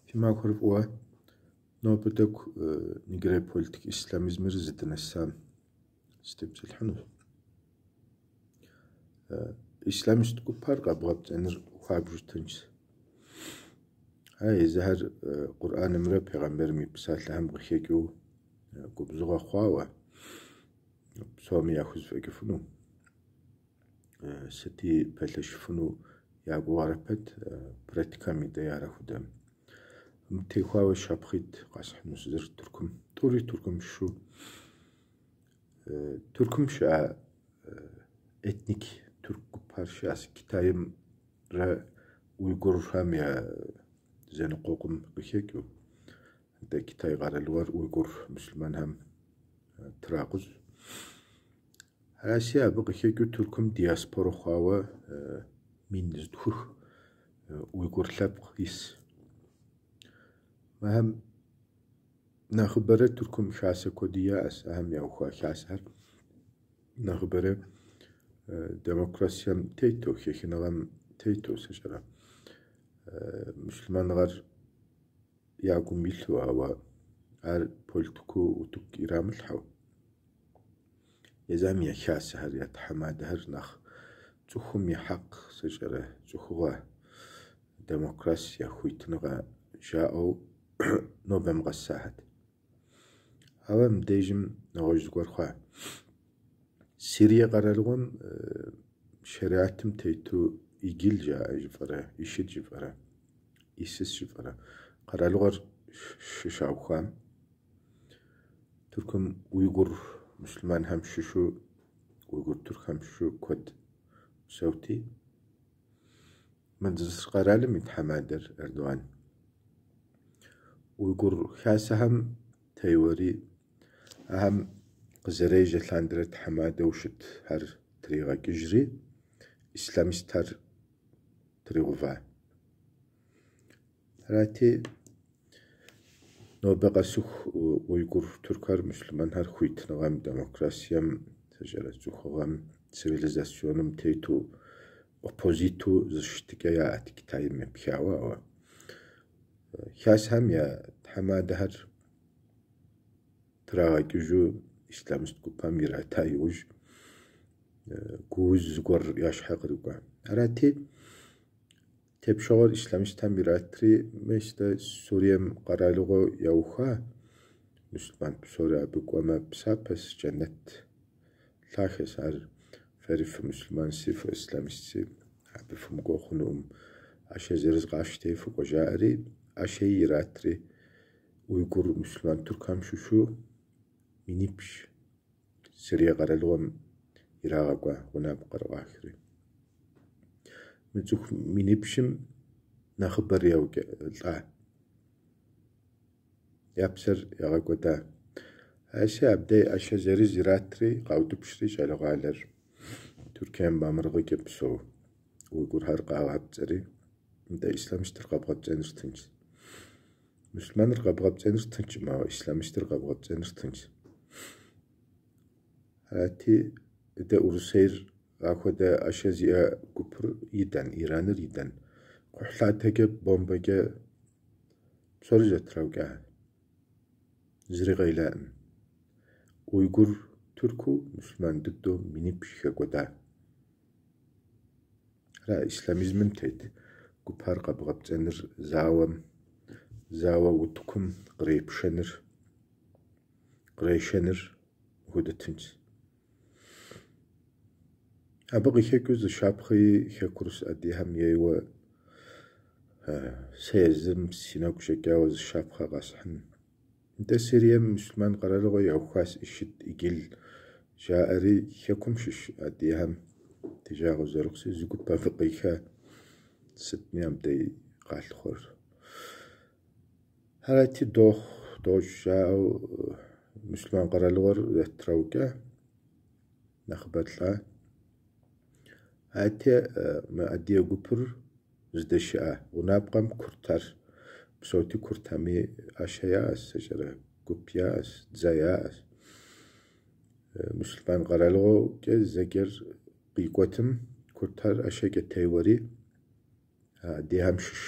Фи махуэр фӏыуэ. Нобэ тӏэкӏу иджырей политик ислъамизмыр зыдынэсам сытепсэлъыхьынущ. Ислъамист гупхэр къэбгъэпцӏэныр хуабжьу тыншщ. Ар езыхэр Къурӏэнымрэ пегъэмберым и псалъэхэм къыхэкӏыу губзыгъэ хъуауэ псоми яхузэфӏэкӏыфыну, сыти пэлъэщыфыну я гугъэрэ пэт практикэм и дей ар ахуэдэӏым. Мыбы теухуауэ щапхъитӏ къэсхьынущ зыр Тыркум. Тӏури Тыркум щыщу. Тыркум щыӏэ этник тырку гупхэр щыӏэщ. Китаймрэ уйгурхэм я зэныкъуэкъум къыхэкӏыу. Дэ Китай къэралыгъуэр уйгур муслъымэнхэм тракъуз. Араси абы къыхэкӏыу Тыркум диаспорэ хъуауэ мин зытхух уйгур лъэпкъ ис. Ахэм нэхъыбэрэ Тыркум хасэ куэди яӏэщ, ахэм яухуа хасэхэр нэхъыбэрэ демокрасием тету, хэхыныгъэм тету сщӏэрэ. Муслъымэныгъэр я гум илъу, ауэ ар политикэу утыку ирамылъхьэу. Езыхэм я хасэхэр, я тхьэмадэхэр нэхъ цӏыхум и хьэкъ сщӏэрэ, цӏыхугъэ, демокрасие, хуитыныгъэ жаӏэу нобэм къэсахэт. Ауэ мыбдежым нэгъуэщӏ зыгуэр хъуа. Сирие къэралыгъуэм шэриатым тету ИГИЛ жаӏэ жыфӏэрэ, ИШИД жыфӏэрэ, ИСИС жыфӏэрэ. Къэралыгъуэр щыщаухуам Тыркум уйгур муслъымэнхэм щыщу, уйгур тыркхэм щыщу куэд псэути, мы дызыс къэралым и тхьэмадэр Эрдоган. Уйгур хасэхэм теуэри, ахэм къызэрежьэ лъандэрэ тхьэмадэу щытхэр тригъэкӏыжри, ислъамистхэр тригъува. Арати, нобэ къэсыху уйгур тыркхэр, муслъымэнхэр хуитыныгъэм, демокрасием, сщӏэрэ цӏыхугъэм, цивилизационым тету, оппозиту зы щытыкӏэ яӏэт Китайм епхауэ, ауэ хасэхэм я тхьэмадэхэр трагъэкӏыжу ислъамист гупэм ирата иужь гууз зыгуэр я щхьэ кърикӏуа. Арати, тепщэгъуэр ислъамистхэм иратри, мис дэ Сурием къэралыгъуэ яухуа, муслъымэн псори абы кӏуэмэ псапэс, джэнэт лъахэс ар, фэри фымуслъымэнси, фыислъамистси, абы фымыкӏуэ хъунукъым, ӏэщэ зырыз къафщтэи фыкӏуэ жаӏэри, ӏэщэи иратри, уйгур муслъымэн тыркхэм щыщу минипщӏ Сирие къэралыгъуэм ирагъэкӏуа гъунапкъэр ӏуахри. Мы цӏыху минипщӏым нэхъыбэр лӏа, я псэр ягъэкӏуэда. Аращи, абдей ӏэщэ зырыз иратри, къаутӏыпщри щӏалэгъуалэр Туркием мамырыгъэкӏэ псэу уйгурхэр къагъапцӏэри, нтӏэ ислъамистыр къэбгъэпцӏэныр тынш. Муслъымэныр къэбгъэпцӏэныр тыншкъым, ауэ ислъамистыр къэбгъэпцӏэныр тынш. Арати, дэ Урысейр ахуэдэ ӏэщэ зиӏэ гупыр идэн, Ираныр идэн. Кхъухьлъатэкӏэ, бомбэкӏэ псори зэтраукӏа, зыри къелаӏым. Уйгур тыркуу муслъымэн дыдэу минипщӏ хэкӏуэда. Ара ислъамизмым тет гупхэр къэбгъэпцӏэныр зауэм, зауэ утыкум кърепшэныр, кърешэныр мыхуэдэ тынш. Абы къыхэкӏыу зы щапхъи хэкурыс адыгэхэм ейуэ сэ езым си нэгу щӏэкӏауэ зы щапхъэ къэсхьын. Нтӏэ Сирием муслъымэн къэралыгъуэ яухуащ ИШИД, ИГИЛ жаӏэри хэкум щыщ адыгэхэм ди жагъуэ зэрыхъуси зы гуп абы къиха сытми абдей къалъыхъуэр. Арати, дохъу, дощӏ жаӏэу муслъымэн къэралыгъуэр зэтраукӏа, нэхъыбэр лӏа. Арати, мы адыгэ гупыр здэщыӏэ гъунапкъэм курдхэр псэути курдхэми ӏэщэ яӏэщ, сщӏэрэ, гуп яӏэщ, дзэ яӏэщ. Муслъымэн къэралыгъуэкӏэ зэджэр къикӏуэтым курдхэр ӏэщэкӏэ теуэри, адыгэхэм щыщ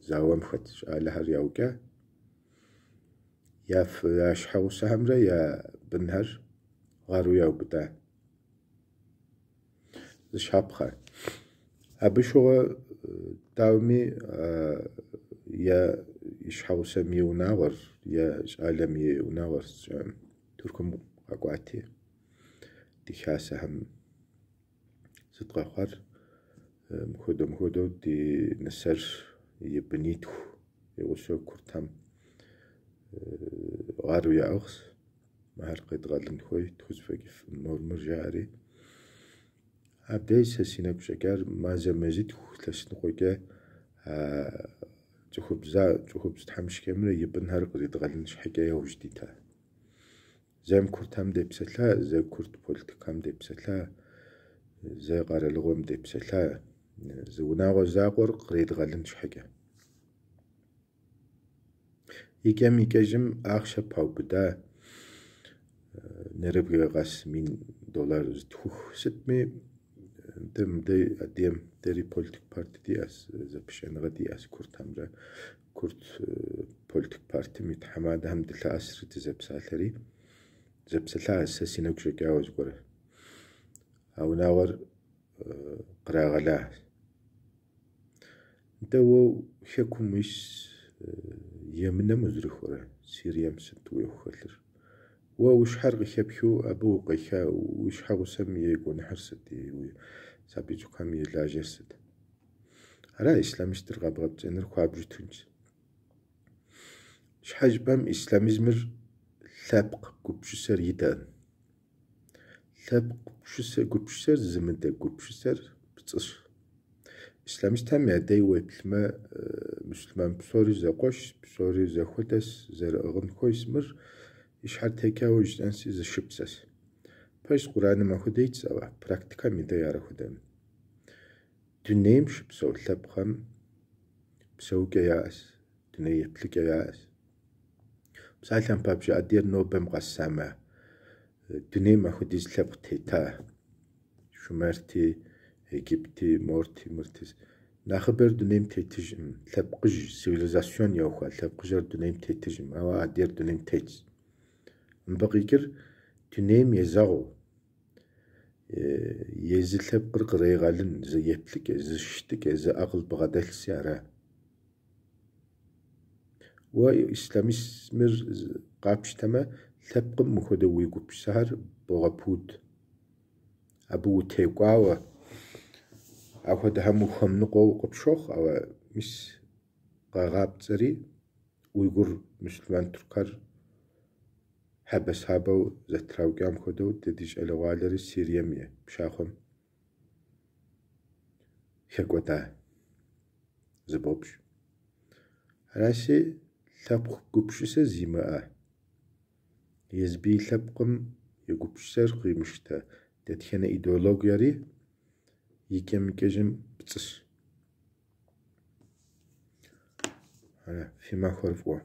зауэм хэт щӏалэхэр яукӏа, я щхьэгъусэхэмрэ я бынхэр гъэру яубыда. Зы щапхъэ. Абы щыгъуэ дауэми е и щхьэгъусэм и унагъуэр, е щӏалэм и унагъуэр Тыркум къэкӏуати, ди хасэхэм сыт къэхъуар? Мыпхуэдэу-мыпхуэдэу ди нысэр и бынитху и гъусэу курдхэм гъэру яӏыгъщ. Мыхэр къедгъэлын хуей, тхузэфӏэкӏыфӏым мор-мыр жаӏэри. Абдеж сэ си нэгу щӏэкӏар мазэ-мазитху илъэс ныкъуэкӏэ а цӏыхубз тхьэмыщкӏэмрэ и бынхэр къридгъэлын щхьэкӏэ яужь дита. Зэм курдхэм депсэлъа, зэ курд политикхэм депсэлъа, зэ къэралыгъуэм депсэлъа, зы унагъуэ закъуэр къредгъэлын щхьэкӏэ. Икӏэм-икӏэжым ахъшэ паубыда нэрыбгэ къэс 1000 доллар зытхух сытми, дэ мыдэ адыгэм дэри политик парти диӏэщ, зэпыщӏэныгъэ диӏэщ курдхэмрэ. Курд политик партым и тхьэмадэхэм дылъэӏэсри дызэпсалъэри, зэпсэлъащ, сэ си нэгу щӏэкӏауэ зыгуэр. А унагъуэр кърагъэла. Нтӏэ уэ хэкум уис емынэм узэрыхуэрэ, Сирием сыт уи ӏуэху хэлъыр? Уэ уи щхьэр къыхэпхыу абы укъеха, уи щхьэгъусэм и гуэныхьыр сыт, уи сабий цӏыкӏухэм и лажьэр сыт? Ара исламистыр къэбгъэпцӏэныр хуабжьу тыншщ. Щхьэ жыпӏэм исламизмыр лъэпкъ гупсысэр идэкъым. Лъэпкъ гупсысэр зымыдэ гупсысэр пцӏыщ. Исламистхэм я дей уеплъмэ, муслъымэн псори зэкъуэшщ, псори зэхуэдэщ, зэрыӏыгъын хуейщ. Мыр и щхьэр текӏауэ жысӏэнщи, зы шыпсэщ. Пэжщ, Къурӏэным апхуэдэ итщ, ауэ практикэм и дей ар апхуэдэкъым. Дунейм щыпсэу лъэпкъхэм псэукӏэ яӏэщ, дуней еплъыкӏэ яӏэщ. Псалъэм папщӏэ, адыгэр нобэм къэсамэ, дунейм апхуэдиз лъэпкъ тета, Шумерти, Египти, морти, мырти. Нэхъыбэр дунейм тетыжкъым, лъэпкъыжь, цивилизацион яухуа лъэпкъыжьыр дунейм тетыжкъым, ауэ адыгэр дунейм тетщ. Мыбы къикӏыр дунейм езэгъыу, езы лъэпкъыр кърегъэлын зы еплъыкӏэ, зы щытыкӏэ, зы акъыл бгъэдэлъси ара. Уэ исламизмыр къапщтэмэ, лъэпкъым мыхуэдэ уи гупсысэхэр богъэпуд. Абы утекӏуауэ, апхуэдэхэм ухуэмыныкъуэу къыпщохъу, ауэ мис къагъапцӏэри уйгур муслъымэн тыркухэр хьэбэсабэу зэтраукӏам хуэдэу дэ ди щӏалэгъуалэри Сирием и пшахъуэм хэкӏуэда зыбопщ. Аращи, лъэпкъ гупсысэ зимыӏэ, езы и лъэпкъым и гупсысэр къимыщтэ дэтхэнэ идеологиери икӏэм-икӏэжым пцӏыщ. Ара, фи махуэр фӏыуэ.